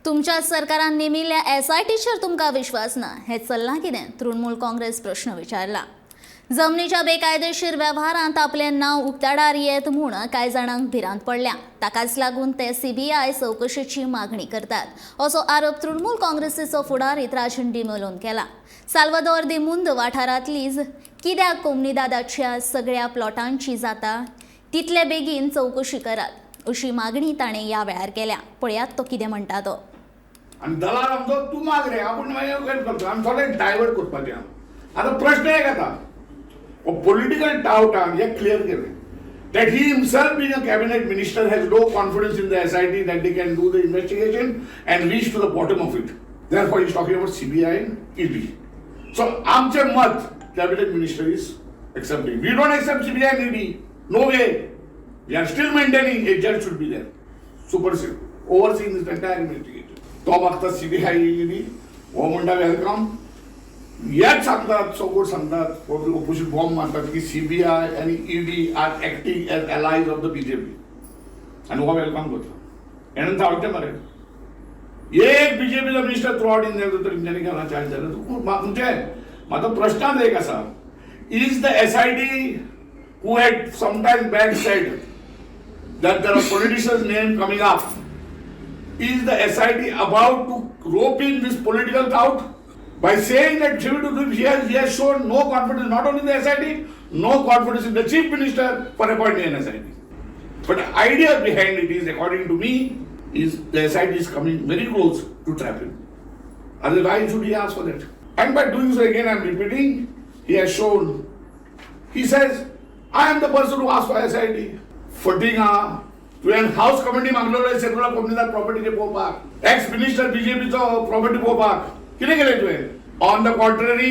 तुमच्या सरकारान नेमिल्ल्या एसआयटीचेर तुमकां विश्वास ना, हें चल्लां कितें? तृणमूल काँग्रेस प्रश्न विचारला. जमनीच्या बेकायदेशीर वेव्हारांत आपलें नांव उक्ताडार येत म्हूण कांय जाणांक भिरांत पडल्या. ताकाच लागून ते सीबीआय चवकशेची मागणी करतात, असो आरोप तृणमूल काँग्रेसीचो फुडारी राजन डिमेलोन केला. साल्वादोर दी मुंद वाठारांतली कित्याक कोमनिदादाच्या सगळ्या प्लॉटांची जाता तितले बेगीन चवकशी करात, अशी मागणी ताणें ह्या वेळार केल्या. पळयात तो कितें म्हणटा तो. आनी दलाल आमचो तूं माग रे, आपूण मागीर करता. आमी थोडे डायवर्ट करपाचें. आतां प्रश्न एक येता, पॉलिटिकल टावटान हें क्लियर केलें that he himself, being a cabinet minister, has no confidence in the SIT that they can do the investigation and reach to the bottom of it. Therefore, he is talking about CBI and ED. So, आमचें मत cabinet minister is accepting. We don't accept CBI and ED. No way. We are still maintaining a judge should be there, supersede, overseeing this entire investigation. तो मागता CBI, ED, हो म्हणटा welcome. हेच सांगतात, सगळं सांगतात, ओपोजिट बॉम्ब मारतात की सीबीआय आनी ED are acting as allies of the BJP आनी हो welcome करता. हेणेन धांवचे मरे एक बीजेपीचो मिनिस्टर थ्रू आवट इंडिया तर तेंच्यांनी केला चार्ज जाल्यार म्हणजे म्हाजो प्रश्नाच एक आसा, is the SIT, who had sometime back said that there are politicians' name coming up, is the SIT about to rope in this political tout? By saying that he has shown no confidence not only in the SIT, no confidence in the chief minister for appointing an SIT. But the idea behind it is, according to me, is the SIT is coming very close to trap him. Otherwise, why should he ask for that? And by doing so, again, I am repeating, he has shown, he says, "I am the person who asked for SIT." फटींग हा. तुवें house committee मागलेलो secular कोमनिदाद प्रॉपर्टीचे पळोवपाक, ex minister बीजेपीचो property पळोवपाक. कितें केलें तुवें? On the contrary,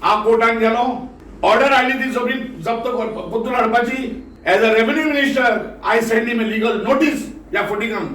हांव कोर्टान गेलो, ऑर्डर हाडली ती जमीन जप्त परतून हाडपाची. As a revenue minister, I send him a legal notice ह्या फटिंगांक.